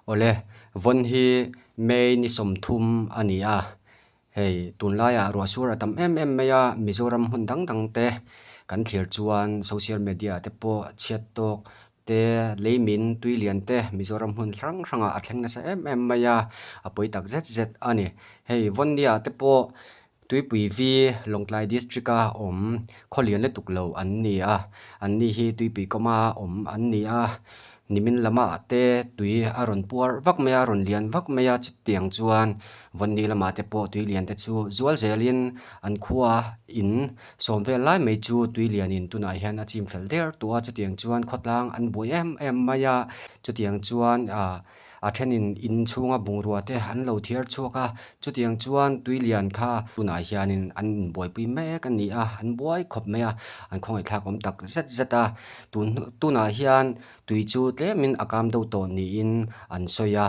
Awle, vawn hi May ni 30 a ni a, hei tunlaiah ruahsur a tam em em mai a, Mizoram hmun dang dang te kan thlir chuan social media te pawh chhiat tawk te leimin tui lian te Mizoram hmun hrang hrangah a thleng nasa em em mai a, a pawi tak zet zet a ni. Hei Vawnnia te pawh Tuipui vi Lawngtlai District a awm khawlian lutuk lo an ni a, an ni hi tuipui kawma awm an ni a, nimin lamah te tui a rawn puar vak mai a, a rawn lian vak mai a, chutiang chuan Vawnni lamah te pawh tui lian te chu zual zelin an khua in sawm vel lai mai chu tui lianin tunah hian a chim fel der tawh a, chutiang chuan khawtlang an buai em em mai a, chutiang chuan ah A thenin in chhunga bungrua te an lo thiar chhuak a, chutiang chuan tui lian kha tunah hianin an inbuaipui mek a ni a, an buai khawp mai a, an khawngaihthlak awm tak zet zet a, tun tunah hian tui chu tlemin a kam deuh tawh niin an sawi a,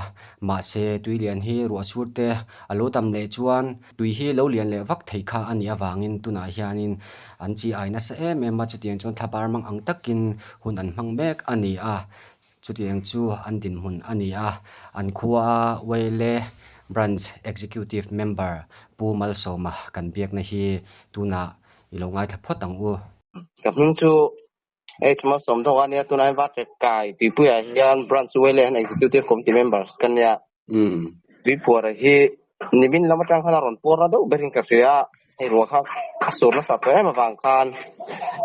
mahse tui lian hi ruah sur te a lo tam leh chuan tui hi lo lian leh vak thei kha a nih avangin tunah hianin an chi ai nasa em em a, chutiang chuan thlabar mang ang takin hun an hmang mek a ni a. Chutiang chu an dinhmun a ni a, an khua Wele Branch Executive Member Pu Malsawma kan biakna hi tunah i lo ngaithla phawt ang u. Ka hming chu H Malsawm thawk a nia, tunah hian Varṭek Kai Tuipuiah hian Branch Wele hian Executive Committee Members ka nia. Tuipuara hi nimin lam atang khan a rawn puar na deuh berin ka hria a, hei ruah kha a sur nasa tawh em avang khan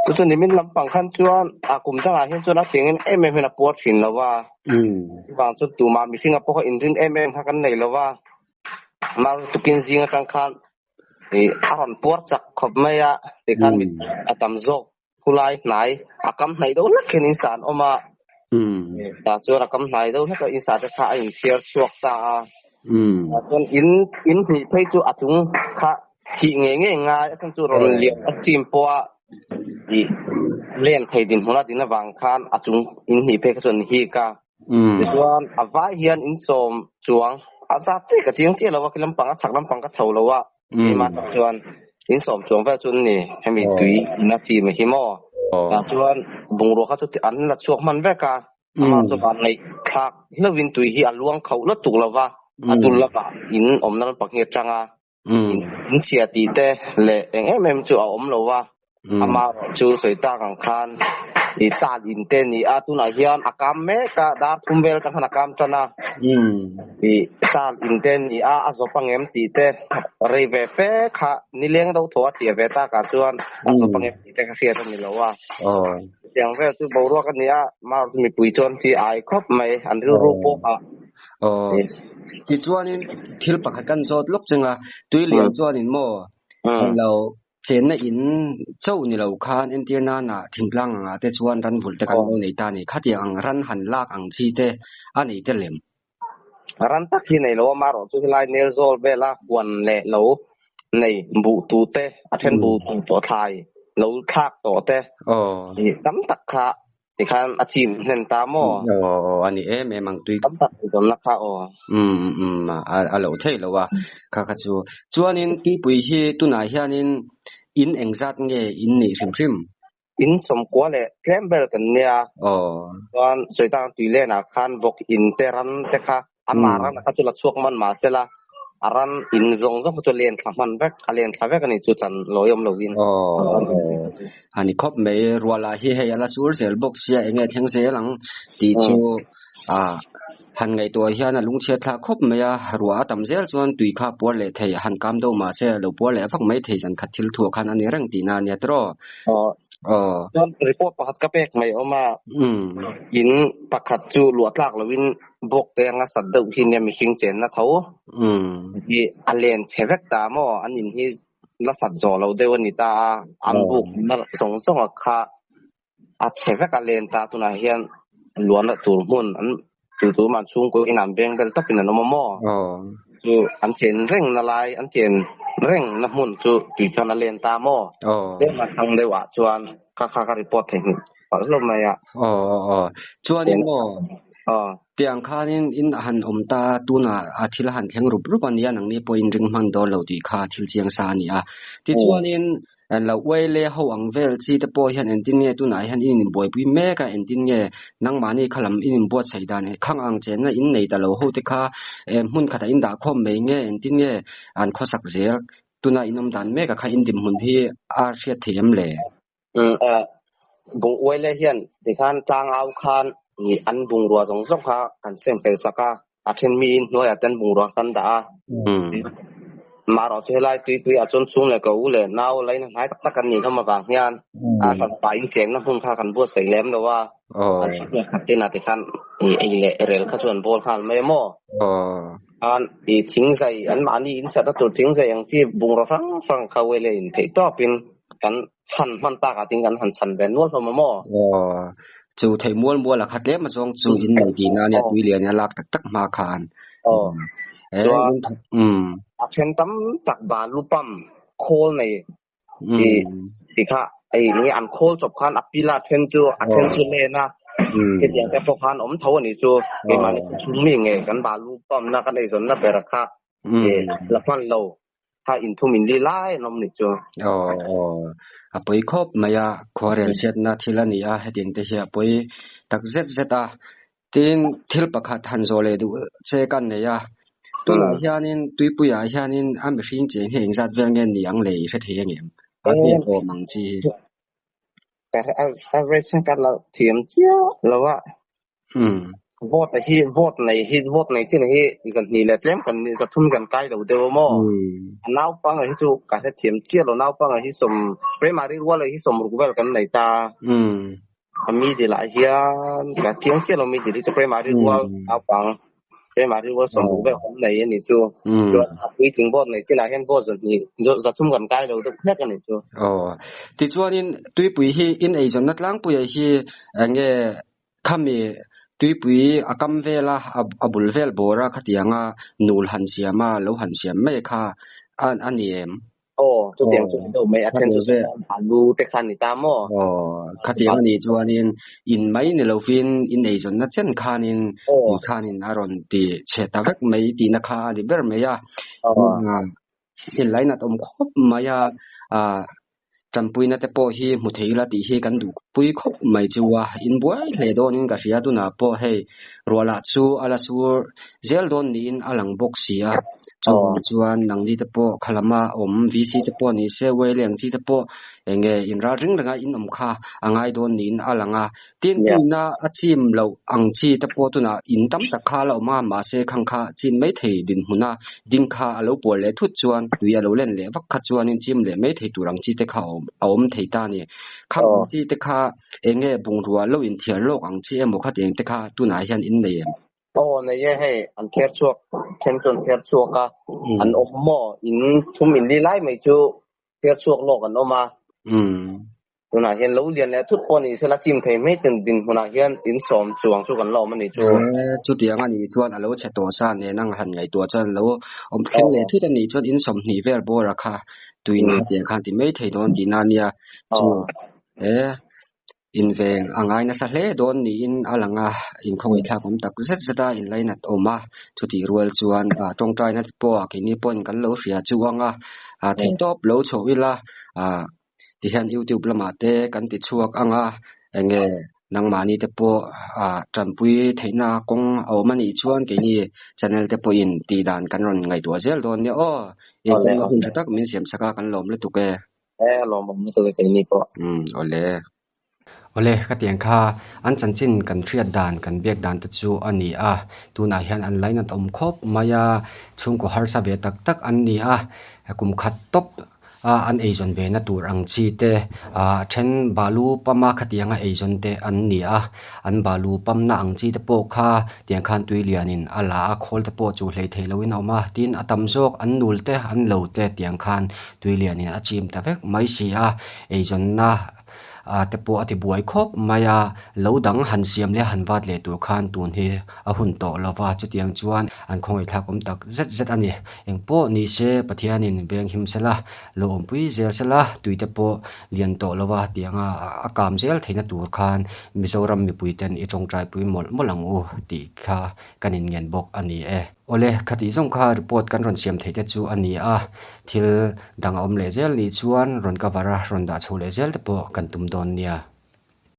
chu chu nimin lampang khan chuan a kum dangah hian chuan a tengin em em hian a puar thin lo va, chuvang chu tumah mihringa pawh kha inrin em em kha kan nei lo va, mar tukin zing atang khan ih a rawn puar chak khawp mai a, tikhan mit a tam zawk Khulai hnai a kam hnaih deuh hlek hian in sa an awm a, tah chuan a kam hnai deuh hlek a in sa te kha a inthiar chhuak ta a, tah chuan in in hnih phei chu a chung kha thih ngei ngei ngai a chhan chu rawn lian a chim pawh a ih len thei dinhmun a din avang khan a chung in hnih phei kha chu an hik a, tichuan a vai hian in sawm chuang a zat chiah ka chiang chiah lo a khi lampang a chhak lampang ka chho lo a. Keimah tak chuan in sawm chuang vel chu an ni, hemi tui in a chim hi maw? Tah chuan bungrua kha chu an la chhuak hman vek a, amah chu van ngaih thlak hlauhin tui hi a luang khauh lutuk lo va, a dul lamah in awmna lampang hi a tang a, in chhia tih te leh eng em em chu a awm lo va. Amah erawh chu sawi tak ang khan i tan in te ni a, tunah hian a kam mek a, dar thum vel atang khan a kam tan a, i tan in te ni a, a zawp angem tih te rei ve fe kha nileng deuh thaw a tliah ve takah chuan a zawp angem tih te kha hriat a ni lo a. Chutiang vel chu boruak a ni a, amah erawh chu mipui chuan chi ai khawp mai, an rilru pawh a. Aw, tichuanin thil pakhat kan zawt lawk cheng a, Tuilian chuanin maw lo Chenna in cho ni lo khan entir nana thingtlang angah te chuan ran vulh te kan lo nei ta a ni. Khatiang ang ran han lak ang chi te a nei te lem. Ran tak hi nei lo a, amaherawh chu helai nel zawl vela huan leh lo nei buh tu te, a then buh tu tawh thlai lo thlak tawh te tam tak kha Tikhan a chim hnen ta maw? Aw, a ni em em ang tui. Tam tak eizawnna kha aw. Um um a lo theih lo a, kha kha chu. Chuanin tuipui hi tunah hianin in engzat nge in nih hrim hrim? In 90 leh tlem vel kan nia. Aw. Chuan Sawitang tuilenah khan vawk in te ran te kha Ama ran kha chu la chhuak hman mah sela, a ran in zawng zawng kha chu a len thla hman vek, a len thla vek a ni chu chan lawi awm lovin. Aw, a ni khawp mai, ruah lah hi hei a la sur zel bawk sia, eng nge thleng zel ang tih chu ah han ngaihtuah hian a lungchhiat thlak khawp mai a, ruah a tam zel chuan tui kha puar leh thei han kam deuh mah se lo puar leh vak mai thei zan khat thil thuah khan a ni reng tihna a nia tiraw. Aw, Aw. Chuan report pakhat ka pek mai awm a, in pakhat chu luah tlak lovin Bawk te anga sat deuh hi nia mihring chenna tho hi a len chhe vek ta maw? An in hi la sat zawh lo deuh a ni ta a, an buk na zawng zawng a kha a chhe vek a len ta tunah hian luahna tur hmun an chu chu mah chhungkaw in an beng bel tawpin an awm a maw? Chu an chen reng na lai an chen reng na hmun chu tui chuan a len ta maw? Tlem a thang deuh ah chuan kha kha ka report theihnghilh palh hlawm mai a. Aw aw aw. Chuanin maw tiang khanin in a han awm ta tunah a thil a han thleng rup rup a nia nangni pawhin ring hman dawn lo tih kha thil chiang sa a ni a. Tichuanin. Lo uai le ho ang vel chi te pawh hian engtin nge tunah hian in inbuaipui mek a, engtin nge nangmahni kha lam in inbuatsaih dan khang ang chenna in nei ta lo ho te kha hmun khatah in dahkhawm mai nge engtin nge an khawsak zel tuna in awm dan mek a kha in dinhmun hi a hriat theih em le? Bung uai le hian tikhan tlangau khan an bungrua zawng zawng kha kan seng fel sak a. A then mi in hnuaiah ten bungrua kan dah a. Marawh chu helai tuipui ah chuan chhung leh ka u leh nau laina hnai tak tak an nih hlawm avang hian a hranpa in chengna hmun kha kan buatsaih lem lo a. An hriat khat tin ah tikhan ei leh rel kha chu an bawl nghal mai a maw. Khan i thingzai an mahni in satna tur thingzai ang chi bungrua hrang hrang kha uaile in theih tawpin kan chhan hman tak ah tin kan han chhan ve nual hlawm a maw. Chu theih mual mual a kha tlem a zawng chu in nei tihna ania tui lian a lak tak tak hma khan. Chuan a then tam tak balu pump khawl nei ti ti kha ei nge an khawl chawp khan a pil a then chu a then chu len a hetiang te pawh khan awm tho a nih chu keimahni chhung mi nge kan balu pump na kan eizawnna ber kha la hman lo. Kha inthum in li lai an awm nih chu. Aw aw a pawi khawp mai a, khuarel chhiatna thil a ni a, hetiang te hi a pawi tak zet zet a. Tin, thil pakhat han zawh leh duh che ka nei a, tunah hianin tuipuiah hianin a mihring cheng hi engzat vel nge ni ang le i hre thei angem? A hriat awm ang chi hi. Average ka la thiam chiah lo a. Vote hi vote nei hi vote nei chin hi zahnih leh tlem kan ni zathum kan kai lo deuh a maw? A naupang hi chu ka hrethiam chiah lo naupang hi sawm primary rual hi sawm ruk vel kan nei ta. A middle ah hian ka chiang chiah lo middle hi chu primary rual naupang primary rual sawm ruk vel kan nei a nih chu. Chuan a puitling vote nei chinah hian vote zahnih zathum kan kai lo deuh hlek a nih chu. Aw tichuanin tuipui hi in eizawnna tlangpuia hi enge Khami tuipui a kam vel a, a bul vel bawr a khatianga nul han siam a, lo han siam mai kha a ni em? Aw, chutiang chu ni deuh mai, a then chu alu te kha a ni ta maw? Aw, khatiang a nih chuanin in mai ni lovin in eizawnna chen khanin tui khanin a rawn ti chhe ta vek mai tihna kha a ni ber mai a. In lainat awm khawp mai a, ah tanpuina te pawh hi hmu thei ila tih hi kan duh pui khawp mai chu a, in buai hle dawnin ka hria tunah pawh hei ruahlah chu a la sur zel dawn niin a lang bawk si a, chuvang chuan nangni te pawh kha lama awm VC te pawh ni se Waileng chi te pawh eng nge inralring renga in awm kha a ngai dawn niin a lang a. Tin, tuina a chim loh ang chi te pawh tunah in tam tak kha a la awm a, mahse khang kha chin mai thei dinhmuna ding kha a lo puar leh thut chuan tui a lo len leh vak kha chuanin chim leh mai thei tur ang chi te kha a awm thei ta a ni. Khang ang chi te kha eng nge bungrua lo inthiar lawk ang chi emaw khatiang te kha tunah hian in nei em? Aw nei e hei, an thiar chhuak, then chu an thiar chhuak a, an awm maw? In thum in li lai mai chu thiar chhuak lawk an awm a. Tunah hian lo lian leh thut pawh ni sela chim thei mai ten dinhmunah hian in sawm chuang chu kan la awm a ni chu. Chutiang a nih chuan a lo chhe tawh sa nen ang han ngaihtuah chuan lo awm thleng leh thut a nih chuan in sawmhnih vel bawra kha tuin hetiang khan ti mai thei dawn tihna a nia. Chu e inveng a ngai nasa hle dawn niin a lang a, inkhawngaihthlak awm tak zet zet a inlainat awm a, chutih rual chuan tawngtaina te pawh keini pawhin kan lo hria chu ang a, theihtawp lo chhoh ila Tihian YouTube lamah te kan ti chhuak ang a, enge nangmahni te pawh ah tanpui theihna kawng a awm a nih chuan keini channel te pawhin tih dan kan rawn ngaihtuah zel dawn nia aw. Inpawhna hun tha tak min siam sak a kan lawm lutuk e. E lawm awm lutuk e keini pawh. Umm awle. Awle ka tiang kha an chanchin kan hriat dan kan biak dan te chu a ni a, tunah hian an lainat awm khawp mai a, chhungkaw harsa ve tak tak an ni a, kum khat tawp a an eizawn ve na tur ang chi te ah then balu pump a khatianga eizawn te an ni a an balu pump na ang chi te pawh kha tiang khan tui lian in a la a khawl te pawh chu hlei thei lo in a awm a tin a tam zawk an nul te an lo te tiang khan tui lian in a chim ta vek mai si a eizawn na ah te pawh a ti buai khawp mai a lo dang han siam leh han vat leh tur khan tun hi a hun tawh lo va chutiang chuan an khawngaihthlak awm tak zet zet a ni engpawh ni se Pathianin veng him sela lo awmpui zel sela tui te pawh lian tawh lo va tianga a kam zel theihna tur khan Mizoram mipui ten i tawngtai pui mawlh mawlh ang u tih kha kan inngen bawk a ni e. Awle, khatih zawng kha report kan rawn siam theih te chu a ni a, thil dang a awm leh zel nih chuan rawn cover a rawn dah chho leh zel te pawh kan tum dawn nia.